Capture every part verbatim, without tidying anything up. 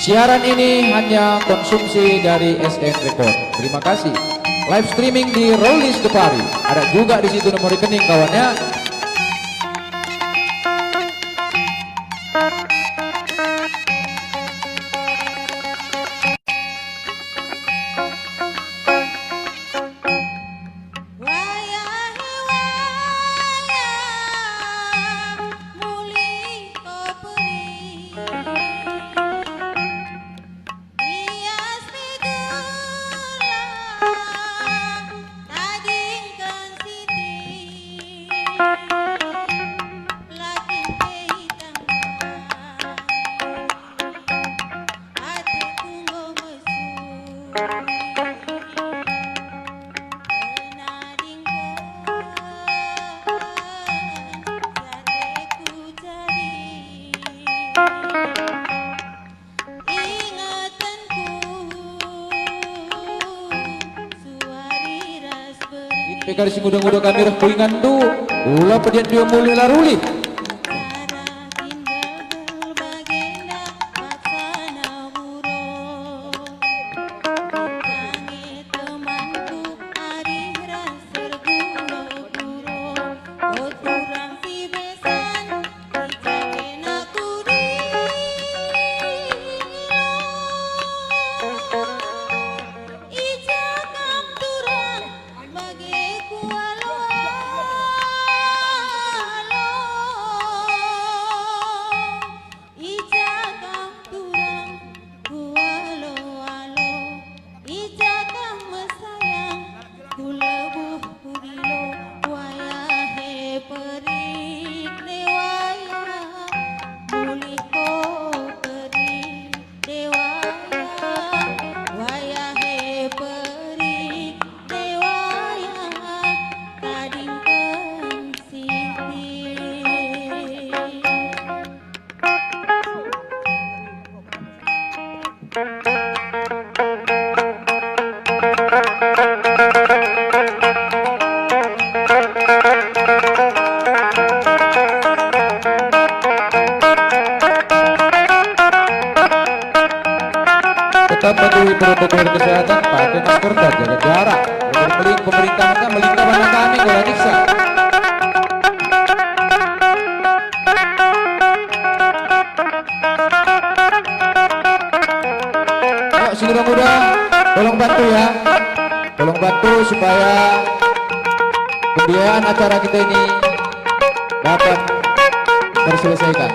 Siaran ini hanya konsumsi dari S M Record. Terima kasih. Live streaming di Rollis Depari. Ada juga di situ nomor rekening kawannya. Wayah-wayah mulih ko peri. Ias me gelah tadingken siti. La kin pe itangkai. Ateku enggo mesur. Nadingken si ateku jadi. Ingetenku suari ras beri. Pe kari si nguda-nguda kami reh ku inganndu, ula pediat dua mulih la rulih. Cara kin gagel bagenda paksana burung. Kange temanku arih ras erguna-guna. O turang si besan, i ja kin aku dilo. I ja kam turang, bage kualo-alo. I ja kam turang, kualo-alo. I ja kam mesayang, kulebuh kudilo. Wayah e perik de wayah, mulih ko perik de wayah. Wayah e perik de wayah, tadingken siti. Tetap patuhi protokol kesehatan, pakai masker dan jaga jarak. Pemerintah, pemerintah melingkar anak kami, gula diksa. Ayo, si muda-muda, tolong bantu ya. Tolong bantu supaya pembiayaan acara kita ini dapat terselesaikan.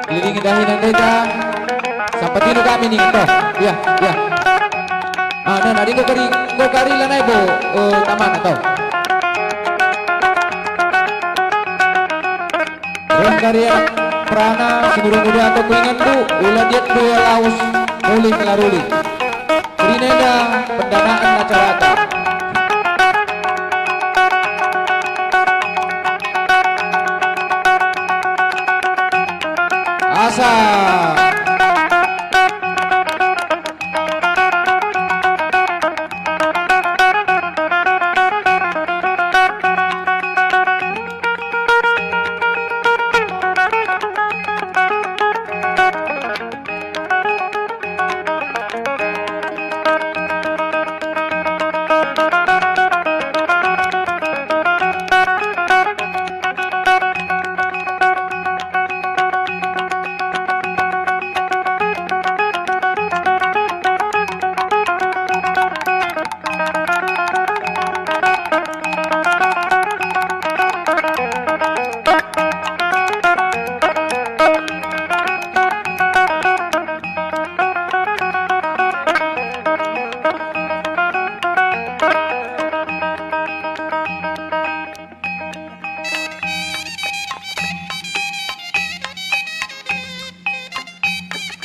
Kelilingi dahi nandeta. Sampai tinu kami nih, toh. Iya, iya. Ah, nah, nah, enggo kari, enggo kari lanai bo, eh, taman, toh. Reh kari perana si muda-muda atau ku inganndu, ula diat dua lawes mulih ngelaruli. Kerina enda pendanaan acarata. Asa.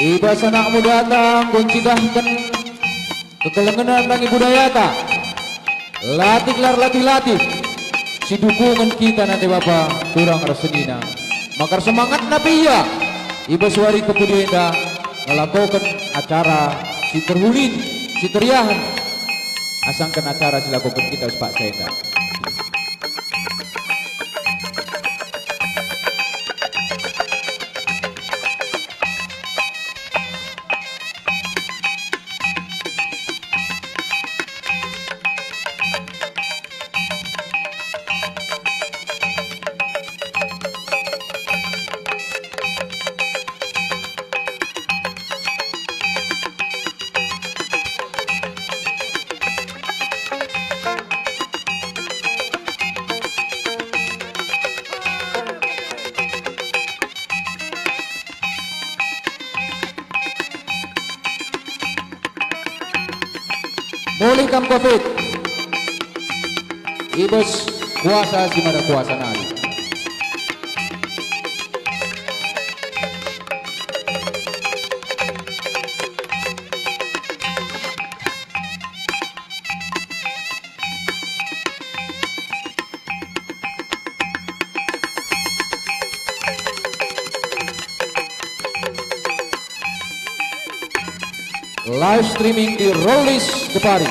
I bas anakmu datang, enggo ncidahken kekelengen nandangi budayata. Latih lar latih-latih, si dukungen kita nande bapa turang ras senina. Maka semangatna pe ia, i bas wari kepudi enda, ngelakoken acara si terhulin, si teriahen, asangken acara si lakoken kita bas paksa enda. Mulih kam covid. Ibas kuasa si mada kuasa nari. Live streaming di Rollis Kepari.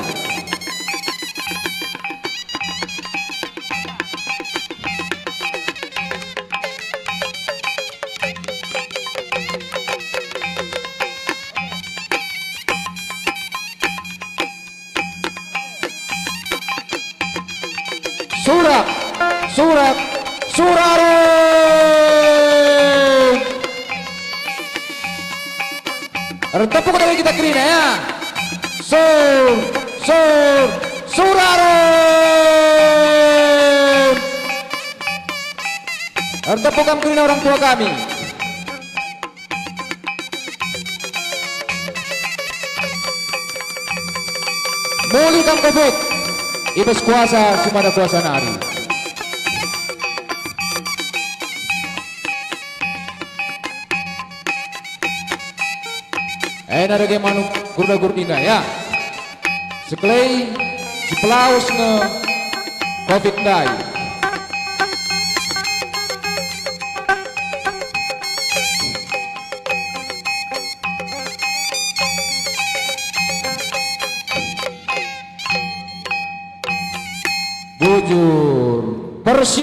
Surak, surak, suraring. Ertepuk tangan kita kerina, ya. Sur, sur, suraring. Ertepuk kam kerina orang tua kami. Mulih kam covid, ibas kuasa si mada kuasa nari. Ena dage manuk gurda-gurdina, ya. Sekelai, sipelawes nge covid ndai. Bujur. Persi-